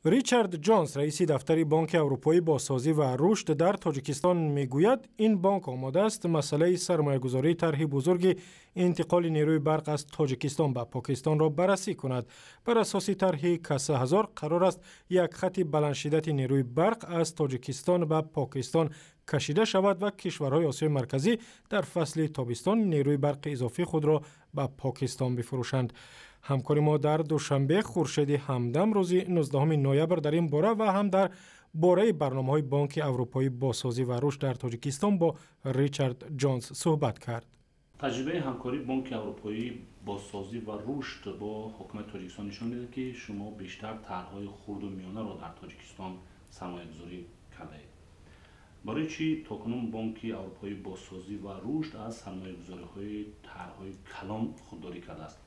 Ричард Ҷонс, раиси дафтари Бонки Аврупоӣ бозсозӣ ва рушд дар Тоҷикистон, мегӯяд, ин бонк омода аст масъалаи сармоягузории тарҳи бузурги интиқоли нерӯи барқ аз Тоҷикистон ба Покистонро баррасӣ кунад. Бар асоси тарҳи Каса 1000 қарор аст, як хати баландшиддати нерӯи барқ аз Тоҷикистон ба Покистон кашида шавад ва кишварҳои Осиёи Марказӣ дар фасли тобистон нерӯи барқи изофии худро ба Покистон бифурӯшанд. Ҳамкори мо дар Душанбе, Хуршеди Ҳамдам, рӯзи 19 ноябр дар ин бора ва ҳам дар бораи барномаҳои Бонки Аврупоӣ бозсозӣ ва рушд дар Тоҷикистон бо Ричард Ҷонс суҳбат кард. Таҷрибаи ҳамкории Бонки Аврупоӣ бозсозӣ ва рушд бо ҳукумати Тоҷикистон нишон медиҳад, ки шумо бештар тарҳҳои хурду миёнаро дар Тоҷикистон сармоягузорӣ кардаед. Барои чӣ то кунун Бонки Аврупоӣ бозсозӣ ва рушд аз сармоягузориҳои тарҳҳои калон худдорӣ кардааст?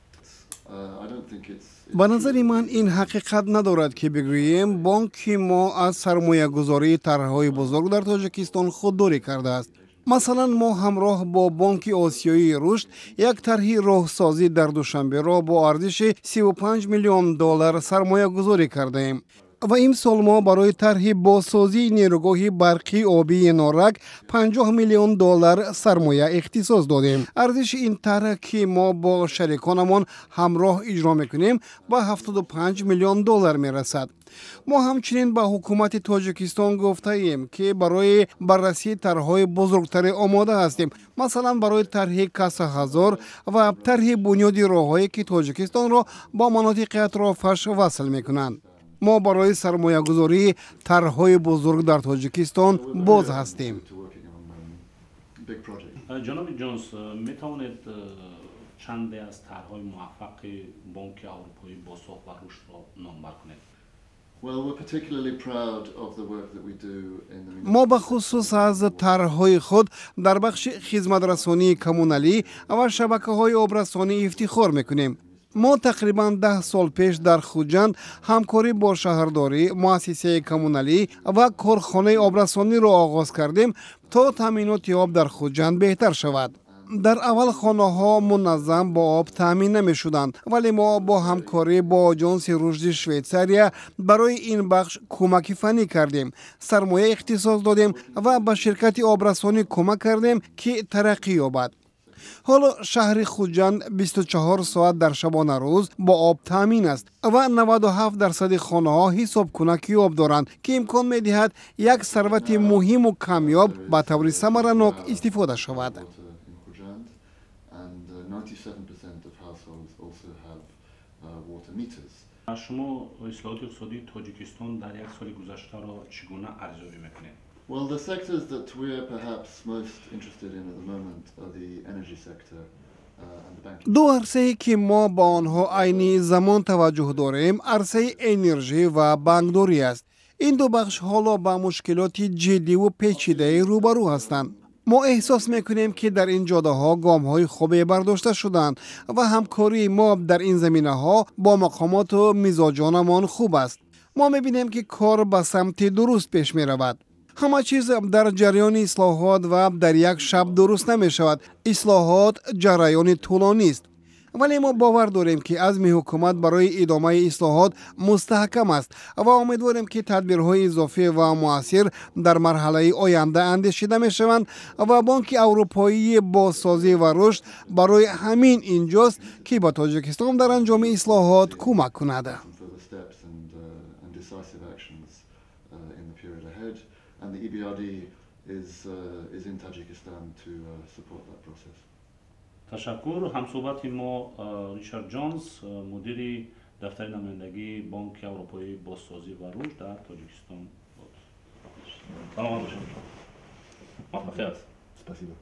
Ба назари ман, ин ҳақиқат надорад, ки бигӯем, бонки мо аз сармоягузории тарҳҳои бузург дар Тоҷикистон худдорӣ кардааст. Масалан, мо ҳамроҳ бо Бонки Осиёии рушд як тарҳи роҳсозӣ дар Душанберо бо арзиши 35 миллион доллар сармоягузорӣ кардаем ва имсол мо барои тарҳи бозсозии нерӯгоҳи барқии обии Норак 50 миллион доллар сармоя ихтисос додем. Арзиши ин тарҳ, ки мо бо шариконамон ҳамроҳ иҷро мекунем, ба 75 миллион доллар мерасад. Мо ҳамчунин ба ҳукумати Тоҷикистон гуфтаем, ки барои баррасии тарҳҳои бузургтаре омода ҳастем, масалан, барои тарҳи Каса 1000 ва тарҳи бунёди роҳҳое, ки Тоҷикистонро бо манотиқи атрофаш васл мекунанд. Мо барои сармоягузории тарҳҳои бузург дар Тоҷикистон боз ҳастем. Ҷаноби Ҷонс, метавонед чанде аз тарҳҳои муваффақи Бонки Аврупоӣ бозсохт ва рушдро номбар кунед? Мо бахусус аз тарҳҳои худ дар бахши хизматрасонии коммуналӣ ва шабакаҳои обрасонӣ ифтихор мекунем. Мо тақрибан 10 сол пеш дар Хуҷанд ҳамкорӣ бо шаҳрдорӣ, муассисаи коммуналӣ ва корхонаи обрасониро оғоз кардем, то таъминоти об дар Хуҷанд беҳтар шавад. Дар аввал хонаҳо муназзам бо об таъмин намешуданд, вале мо бо ҳамкорӣ бо Оҷонси рушди Швейтсария барои ин бахш кӯмаки фаннӣ кардем, сармоя ихтисос додем ва ба ширкати обрасонӣ кӯмак кардем, ки тараққӣ ёбад. Ҳоло шаҳри Хуҷанд 24 соат дар шабонарӯз бо об таъмин аст ва 97 дарсади хонаҳо ҳисобкунаки об доранд, ки имкон медиҳад як сарвати муҳиму камёб ба таври самаранок истифода шавад. 97% of households also have water meters. Шумо ислоҳоти иқтисодии Тоҷикистон дар як соли гузаштаро чӣ гуна арзёбӣ мекунед? Well, the sectors that we're perhaps most interested in at the moment are the energy sector. Ду арсае, ки мо ба онҳо айни замон таваҷҷӯҳ дорем, арсаи энержӣ ва банкдорӣ аст. Ин ду бахш ҳоло ба мушкилоти ҷиддиву печидае рӯбарӯ ҳастанд. Мо эҳсос мекунем, ки дар ин ҷодаҳо гомҳои хубе бардошта шуданд ва ҳамкории мо дар ин заминаҳо бо мақомоту мизоҷонамон хуб аст. Мо мебинем, ки кор ба самти дуруст пеш меравад. Ҳама чиз дар ҷараёни ислоҳот ва дар як шаб дуруст намешавад. Ислоҳот ҷараёни тӯлонист, вале мо бовар дорем, ки азми ҳукумат барои идомаи ислоҳот мустаҳкам аст ва умедворем, ки тадбирҳои изофӣ ва муассир дар марҳалаи оянда андешида мешаванд ва Бонки Аврупоии бозсозӣ ва рушд барои ҳамин инҷост, ки ба Тоҷикистон дар анҷоми ислоҳот кӯмак кунад. Further steps and decisive actions in the period ahead. And the EBRD is in Tajikistan to support that process. Ташаккур. Ҳамсӯҳбати мо Ричард Ҷонс, мудири дафтари намояндагии Бонки Аврупоии бозсозӣ ва рушд дар Тоҷикистон буд. Саломат бошед, муваффақият. Спасибо.